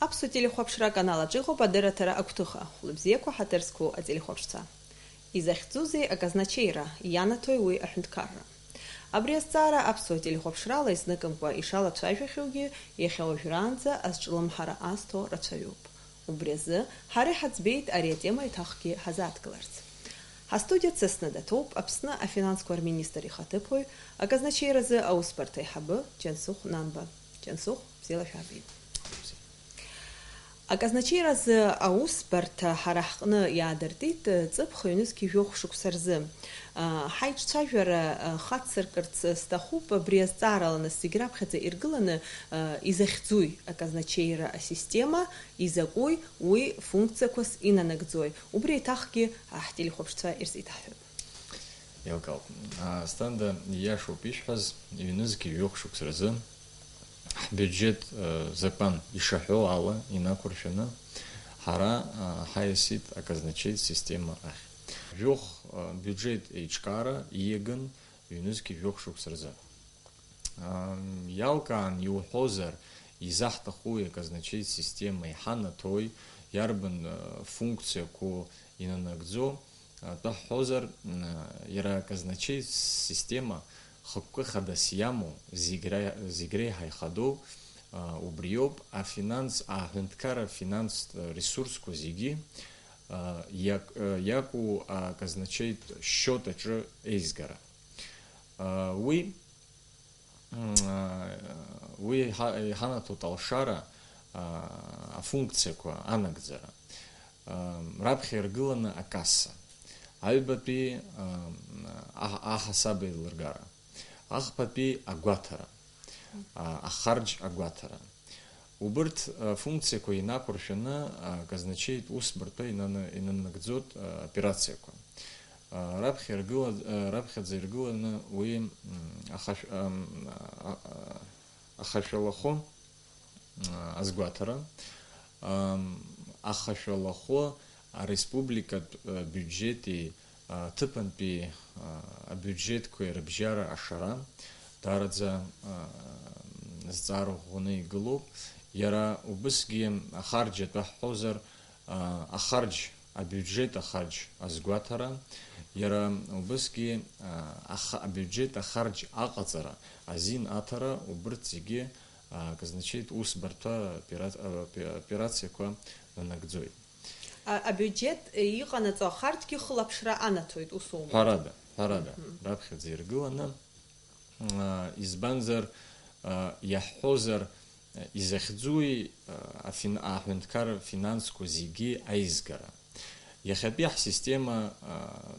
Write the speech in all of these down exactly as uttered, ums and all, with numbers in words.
Аԥсуа телехәаԥшра аканал аҿы иҟоуп адырраҭара агәҭыха, хәлыбзиақәа ҳаҭыр зқәу ателехәаԥшцәа. Изахьӡузеи аказначеира, ианаҭои уи аҳәынҭқарра? Абри азҵаара аԥсуа телехәаԥшрала изныкымкәа ишалацәажәахьоугьы, иахьа уажәраанӡа азҿлымҳара азҭо рацәаҩуп. Убри азы ҳара иҳаӡбеит ари атема еиҭахгьы ҳазааҭгыларц. Ҳастудиа дсасны даҭоуп Аԥсны афинансқәа рминистр ихаҭыԥуаҩ, аказначеиразы аусбарҭа аиҳабы Џьансыхә Нанба. Џьансыхә, бзиала шәаабеит. Аказначеиразы аусбарҭа ҳара ҳҟны иаадыртит ҵыԥх ҩнызқь жәохә шықәса рзы. Ҳаиҿцәажәара хацыркырц сҭахуп, абри азҵаарала нас зегь раԥхьаӡа иргыланы, изахьӡуи аказначеира асистема, изакәуи уи функциақәас инанагӡои? Убри еиҭахгьы ҳтелехәаԥшцәа ирзеиҭаҳҳәап. Еилкаауп. Асҭанда, ииашоуп ишәҳәаз, ҩнызқь жәохә шықәса рзы ҳбиуџьет, э, закәан ишаҳәо ала инақәыршәаны, ҳара, э, ҳаиасит аказначеитә система ахь. Жәохә, э, биуџьет еиҿкаара ииаган ҩнызқь жәохә шықәса рзы. Ам, иалкаан иуҳәозар, изаҳҭахуи аказначеитә система иҳанаҭои, иарбан, э, функциақәоу инанагӡо, атәы ҳҳәозар, м, иара аказначеитә система хықәкы хадас иамоу, зегь ра-, зегь реиҳа ихадоу, а, убриоуп, афинанс, аҳәынҭқарра финанстә ресурсқәа зегьы, а, иак-, а, иакәу аказначеитә счет аҿы еизгара. А, уи М, а, уи иҳа-, иҳанаҭоит алшара, а, афункциақәа анагӡара. Ам, раԥхьа иргыланы акасса. Аҩбатәи, ам, аҳ-, аҳасаб еилыргара. Ахԥатәи агәаҭара. А, ахарџь агәаҭара. Убырҭ, а, функциақәа инақәыршәаны, а, казначеитә усбарҭа инаны-, инанагӡоит, а, операциақәа. А, раԥхьа иргыла-, а, раԥхьаӡа иргыланы уи, м, ахашә-, ам, а, а, ахашәалахәы, а, азгәаҭара, ам, ахашәалахәы ареспубликатә, а, биуџьети, а, ҭыԥантәи, а, абиуџьетқәеи рыбжьара ашара, даараӡа, а, зҵаара ӷәӷәаны игылоуп. Иара убысгьы ахарџь атәы ҳҳәозар, а, ахарџь, абиуџьет ахарџь азгәаҭара, иара убысгьы, а, аха-, абиуџьет ахарџь аҟаҵара, азин аҭара, убырҭ зегьы, а, казначеитә усбарҭа опера-, а, опе-, операциақәа нанагӡоит. А, абиуџьет, э, иҟанаҵо ахарџьгьы хылаԥшра анаҭоит, усоума? Ҳәарада, ҳәарада, Мгм. Раԥхьаӡа иргыланы, а, избанзар, а, иаҳҳәозар, а, изахьӡуи, а, афин-, аҳәынҭқарра финансқәа зегьы аизгара. Иахьатәи ҳсистема, а,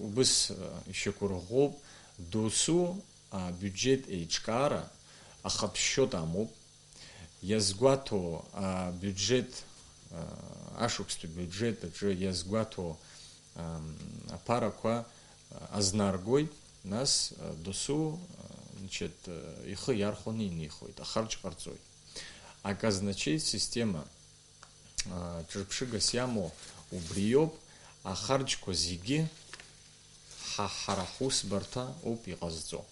убыс, а, ишьақәырӷәӷәоуп, досу, а, абиуџьет еиҿкаара ахатә счет амоуп, иазгәаҭоу абиуџьет, а, ашықәсқәа абиуџьет аҿы иазгәаҭоу, ам, аԥарақәа, а, азнаргоит, нас, а, досу, а, значит, а, ихы иархәаны инихоит, ахарџь ҟарҵоит. Аказначеитә система, а, ҿырԥшыгас иамоу убриоуп, ахарџьқәа зегьы ҳа, ҳара ҳусбарҭа ауп иҟазҵо.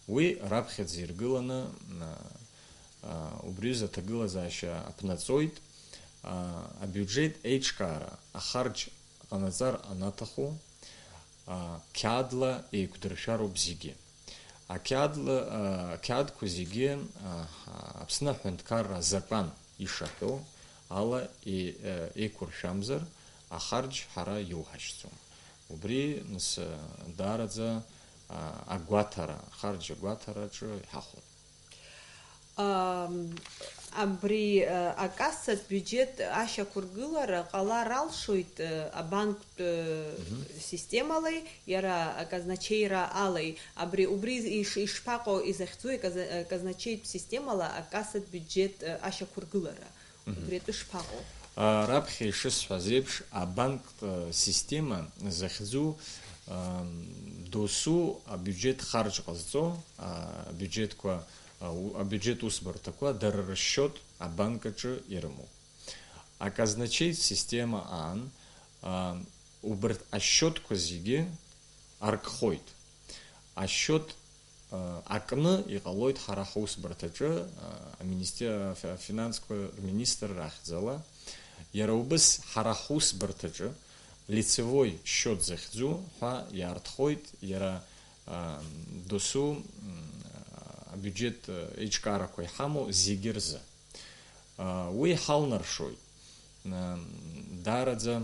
Уи раԥхьаӡа иргыланы, а, а, убри аҩыза аҭагылазаашьа аԥнаҵоит, а, абиуџьет еиҿкаара ахарџь ҟанаҵар анаҭаху, а, қьаадла еиқәдыршәароуп зегьы. Ақьаадла, а, ақьаадқәа зегьы, а, Аԥсны аҳәынҭқарра азакәан ишаҳәо ала е-, е-, еиқәыршәамзар, ахарџь ҳара иоуҳашьҭӡом. Убри, нас, даараӡа, а, агәаҭара, ахарџь агәаҭараҿы иҳахәон. Ам, абри, а, акассатә биуџьет ашьақәыргылара ҟалар алшоит, а, абанктә, а, Мгм. Системалеи, иара аказначеира алеи. Абри, убри иш-, ишԥаҟоу, изахьӡу иказа-, аказначеитә системала акассатә биуџьет, а, ашьақәыргылара? Мгм. Убри атәы шԥаҟоу? А, раԥхьа ишысҳәаз еиԥш, абанктә, а, система захьӡу, ам, досу абиуџьет харџь ҟазҵо, а, абиуџьетқәа, а, у-, абиуџьет усбарҭақәа дара рсчиот абанк аҿы ирымоуп. Аказначеитә система аан, а, убарҭ асчиотқәа зегьы аркхоит. Асчиот акны иҟалоит ҳара ҳусбарҭаҿы, аминистер-, афинансқәа рминистр рахьӡала. Иара убыс ҳара ҳусбарҭаҿы лицевой счет захьӡу ҳәа иаартхоит иара, а, досу, м, абиуџьет, а, еиҿкаарақәа иҳамоу зегьы рзы. А, уи ҳалнаршоит. М, даараӡа,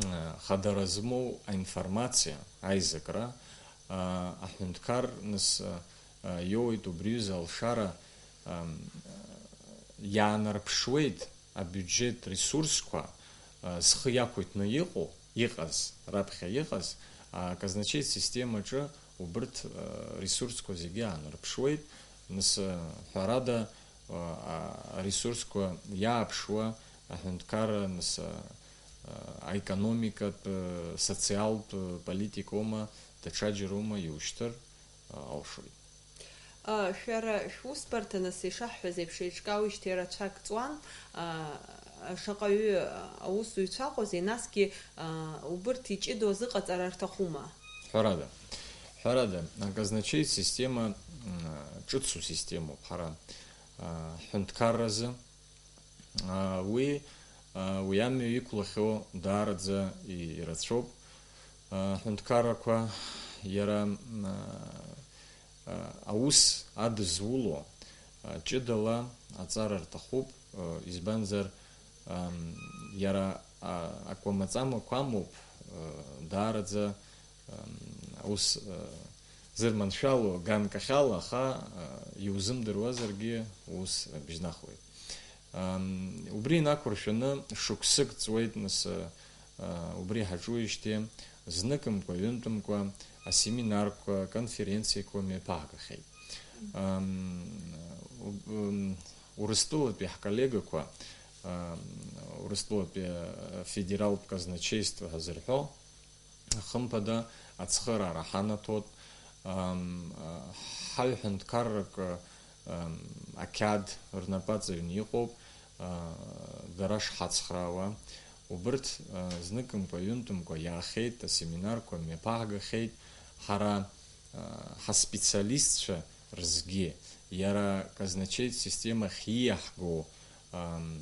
а, хадара змоу аинформациа, аизакра, а, аҳәынҭқар нас, а, а, иоуеит убри аҩыза алшара, ам, иаанарԥшуеит абиуџьет ресурсқәа, а, зхы иақәиҭны иҟоу, иҟаз, раԥхьа иҟаз, аказначеитә системаҿы убырҭ, а, ресурсқәа зегьы аанарԥшуеит. Нас, а, ҳәарада, а, аресурсқәа иааԥшуа аҳәынҭқарра, нас, а, а, аекономикатә, а, социалтә, а, политикоума, даҽаџьароума иушьҭыр, а, алшоит. А, шәара шәусбарҭа, нас, ишаҳҳәаз еиԥш, еиҿкаауеижьҭеи рацәак ҵуан. А, шаҟаҩы аусзуҩцәа ыҟоузеи, насгьы, а, убырҭ иҷыдоу азыҟаҵара рҭахума? Ҳәарада, ҳәарада, аказначеитә система, м, ҿыцу системоуп ҳара, а, ҳҳәынҭқарразы. А, уи, а, уи амҩа иқәлахьоу даараӡа и-, ирацәоуп. А, аҳәынҭқаррақәа иара, м, а, а, аус адызуло, а, ҷыдала аҵара рҭахуп, а, избанзар, ам, иара, а, акәамаҵамақәа амоуп, а, даараӡа, ам, аус, а, зырманшәало ганкахьала, аха, а, иузымдыруазаргьы ус бжьнахуеит. Ам, убри инақәыршәаны шықәсык ҵуеит, нас, а, а, убри ҳаҿуижьҭеи, зныкымкәа, ҩынтәымкәа асеминарқәа, конференциақәа мҩаԥаҳгахьеит. Ам, у-, м, Урыстәылатәи ҳколлегақәа, ам, Урыстәылатәи, а, федералтә казначеиство ҳәа зырҳәо, хымԥада ацхыраара ҳанаҭоит. Ам, а, ҳаҩ ҳәынҭқаррак, ам, ақьаад рнапаҵаҩны иҟоуп, а, дара шҳацхраауа. Убырҭ, а, зныкымкәа, ҩынтәымкәа иаахеит, асеминарқәа мҩаԥаҳгахьеит. Ҳара, а, ҳаспециалистцәа рзгьы, иара казначеитә системахь ииаҳгоу, ам,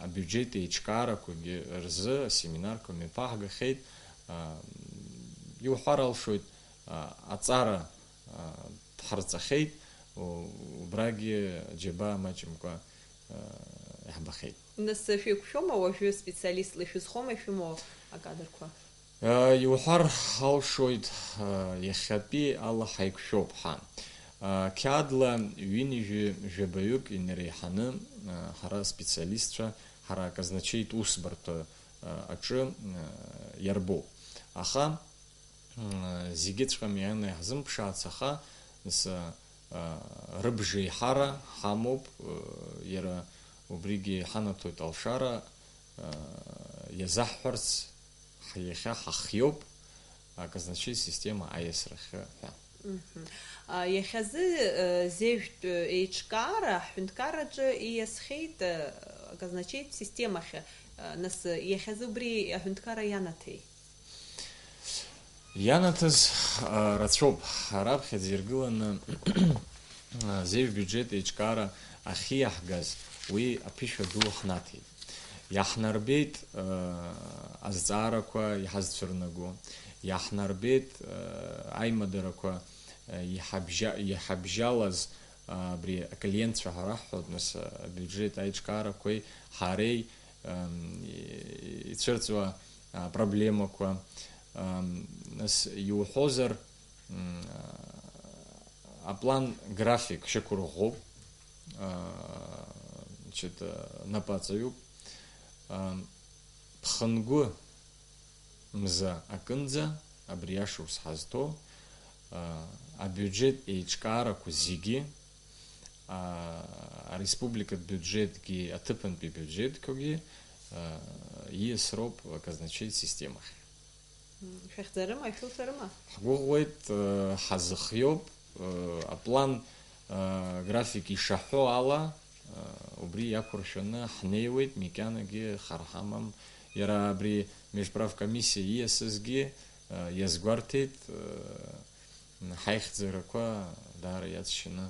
абиуџьет еиҿкаарақәагьы рзы асеминарқәа мҩаԥаҳгахьеит. Ам, иуҳәар алшоит, а, аҵара, а, дҳарҵахьеит, у-, убрагьы џьабаа маҷымкәа, а, иаҳбахьеит. Нас шәеиқәшәома уажәы специалистла ишәызхома ишәымоу акадрқәа? Иуҳәар ҳалшоит, иахьатәи ала ҳаиқәшәоуп ҳа. Қьаадла ҩынҩажәи жәабаҩык инареиҳаны ҳара аспециалистцәа, ҳара аказначеитә усбарҭа аҿы иарбоуп. Аха зегьыҵәҟьа макьана иаҳзымԥшаац, аха нас, рыбжеиҳара ҳамоуп, иара убригьы иҳанаҭоит алшара, иазаҳҳәарц, ҳа иахьа ҳахиоуп аказначеитә система аиасрахьы ҳәа. Мгм. А, иахьазы, э, зежәтә, э, еиҿкаара ҳҳәынҭқарраҿы ииасхьеит, э, аказначеитә системахь, э, нас, э, иахьазы убри аҳәынҭқарра ианаҭеи? Ианаҭыз, а, рацәоуп. Раԥхьаӡа иргыланы, а, зежә биуџьет еиҿкаара ахьиаҳгаз, уи аԥышәа ду ҳнаҭеит. Иаҳнарбеит, а, азҵаарақәа иҳазцәырнаго, иаҳнарбеит, а, аимадарақәа, а, иҳабжьа-, иҳабжьалаз, а, абри аклиентцәа ҳәа раҳҳәоит, нас, а, абиуџьет аиҿкаарақәеи ҳареи, ам, и-, ицәырҵуа, а, проблемақәа, ам, нас иуҳәозар, м, а, аплан график шьақәырӷәӷәоуп, а, значит, а, напаҵаҩуп. Ам, ԥхынгәы мза акынӡа абри ашықәс ҳазҭоу, а, абиуџьет еиҿкаарақәа зегьы, а, ареспубликатә биуџьетгьы, аҭыԥантәи биуџьетқәагьы, а, ииасроуп аказначеитә системахь. М, шәахьӡарыма, ишәуҭарыма? Ҳгәыӷуеит, э, ҳазыхиоуп, э, аплан, э, график ишаҳәо ала, э, убри иақәыршәаны ҳнеиуеит, макьанагьы хар ҳамам. Иара абри межправкомиссиа ииасызгьы, э, иазгәарҭеит, э, ҳаихьӡарақәа даара иацшьаны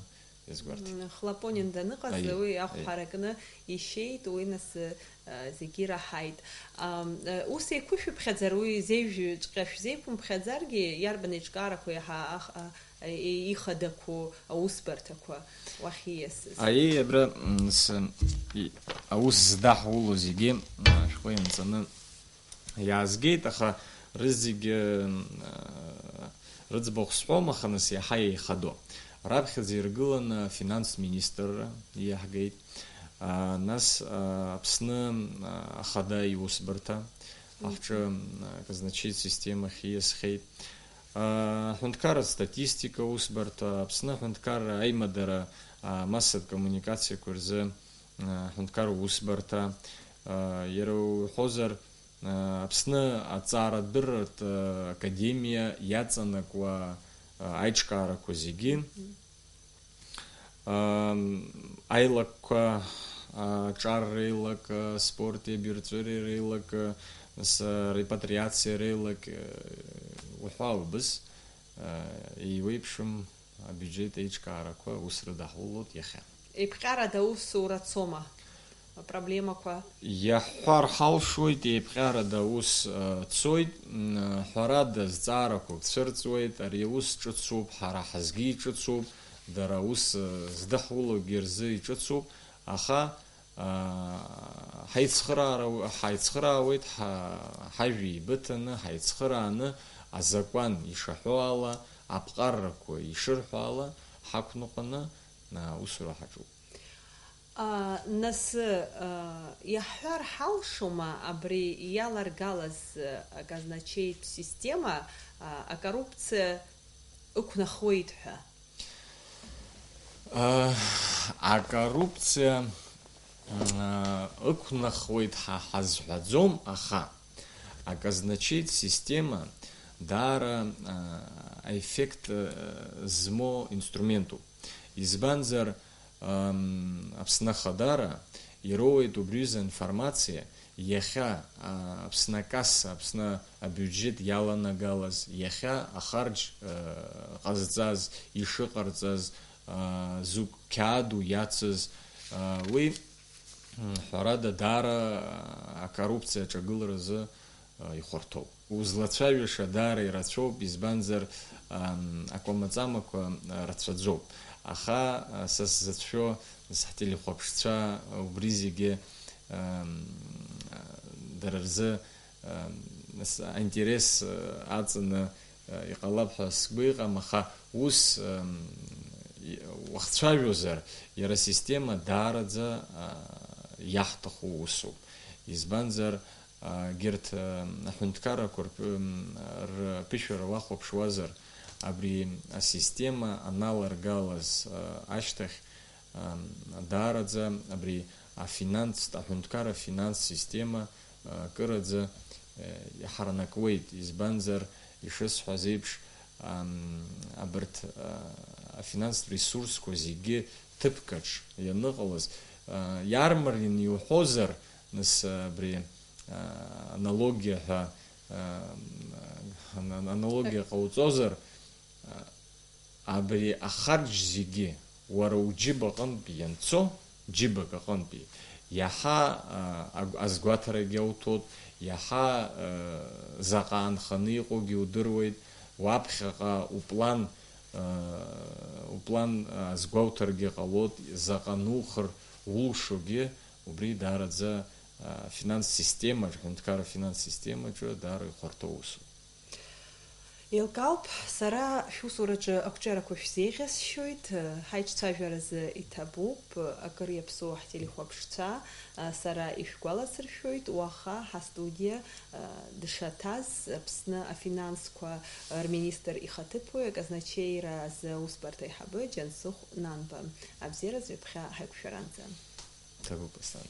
иазгәарҭеит. Мм, Хлопонин даныҟаз, Аиеи, уи ахә аиеи. ҳаракны ишьеит, уи нас, э, зегьы ираҳаит. Ам, э, ус еиқәышәыԥхьаӡар, уи зеижәҵәҟьа шәзеиқәымԥхьаӡаргьы, иарбан еиҿкаарақәа иаҳа ах-, а, е-, ихадақәоу аусбарҭақәа уахь ииасыз? Аиеи, абра, мм, с-, и-, аус здаҳуло зегьы, а, шәҟәы ианҵаны иаазгеит, аха рызегьы, м, а, рыӡбахә сҳәом, аха нас иаҳа еихадоу. Раԥхьаӡа иргыланы афинанстә министрра иаҳгеит. А, нас, а, Аԥсны, а, Ахада иусбарҭа, аҳҿы, м, аказначеитә системахь ииасхьеит. А, аҳәынҭқарратә статистика аусбарҭа, Аԥсны аҳәынҭқарра аимадара, а, массатә коммуникациақәа рзы, а, аҳәынҭқарра усбарҭа, а, иара уҳәозар, а, Аԥсны аҵаарадырратә, а, академиа иаҵанакуа, а, аиҿкаарақәа зегьы, Мгм. ам, аилакқәа, а, аҿар реилак, а, спорти абирҵәыреи реилак, а, нас, а, репатриациа реилак, а, уҳәа убыс, а, еиуеиԥшым абиуџьет аиҿкаарақәа ус рыдаҳулоит иахьа. Еиԥҟьарада аусура цома? Апроблемақәа? Иаҳҳәар ҳалшоит, еиԥҟьарада аус, э, цоит. М, ҳәарада, зҵаарақәак цәырҵуеит, ари аус ҿыцуп, ҳара ҳазгьы иҿыцуп, дара аус, э, здыҳулогьы рзы иҿыцуп, аха, а, ҳаицхыраара-, ҳаицхыраауеит, ҳа-, ҳажәа еибыҭаны, ҳаицхырааны, азакәан ишаҳәо ала, аԥҟаррақәа ишырҳәо ала, ҳақәныҟәаны, а, аусура ҳаҿуп. А, нас, а, иаҳҳәар ҳалшома абри иаларгалаз, а, аказначеитә система, а, акоррупциа ықәнахуеит ҳәа? А, акоррупциа, а, ықәнахуеит ҳәа ҳазҳәаӡом, аха аказначеитә система даара, а, аеффект, а, змоу инструментуп. Избанзар, ам, Аԥсны Ахадара ироуеит убри аҩыза аинформациа, иахьа, а, Аԥсны акасса, Аԥсны абиуџьет иаланагалаз, иахьа ахарџь, а, ҟазҵаз, ишыҟарҵаз, а, зықә қьааду иацыз, а, уи, м, ҳәарада, даара, а, акоррупциа аҿагыларазы, а, ихәарҭоуп. Узлацәажәаша даара ирацәоуп, избанзар, ам, акәамаҵамақәа, а, рацәаӡоуп. Аха, а, са сзыцәшәо, нас ҳтелехәаԥшцәа, а, убри зегьы, ам, а, дара рзы, ам, нас аинтерес, а, аҵаны, а, иҟалап ҳәа сгәы иҟам, аха ус, ам, и-, уахцәажәозар, иара асистема даараӡа, а, иаҳҭаху усуп. Избанзар, а, егьырҭ, а, аҳәынҭқаррақәа ртә-, м, рԥышәара уахәаԥшуазар, абри асистема аналаргалаз, а, ашьҭахь, а, даараӡа абри афинанстә, аҳәынҭқарра афинанстә система, а, акыраӡа, а, иҳаранакуеит, избанзар, ишысҳәаз еиԥш, ам, абарҭ, а, афинанстә ресурсқәа зегьы ҭыԥкаҿ ианыҟалаз, а, иармарианы иуҳәозар, нас, а, абри, а, аналогиа ҳәа, а, ан-, аналогиа ҟауҵозар, а, абри ахарџь зегьы уара уџьыба аҟынтәи ианцо, џьыбак аҟынтәи, иаҳа, а, аг-, азгәаҭарагьы ауҭоит, иаҳа, а, заҟа аанханы иҟоугьы удыруеит, уаԥхьаҟа уплан, а, уплан, а, азгәауҭаргьы ҟалоит, заҟа нухыр улшогьы, убри даараӡа, а, афинанстә системаҿ, аҳәынҭқарра афинанстә системаҿы даара ихәарҭоу усуп. Еилкаауп, сара шәусураҿы ақәҿиарақәа шәзеиӷьасшьоит, ҳаиҿцәажәаразы иҭабуп, акыр иаԥсоу ҳтелехәаԥшцәа, сара ишәгәаласыршәоит, уаха ҳастудиа дшаҭаз Аԥсны афинансқәа рминистр ихаҭыԥуаҩ, аказначеира азы аусбарҭа аиҳабы Џьансыхә Нанба. Абзиаразы ҩаԥхьа ҳаиқәшәаранӡа. Иҭабуп, Аслан.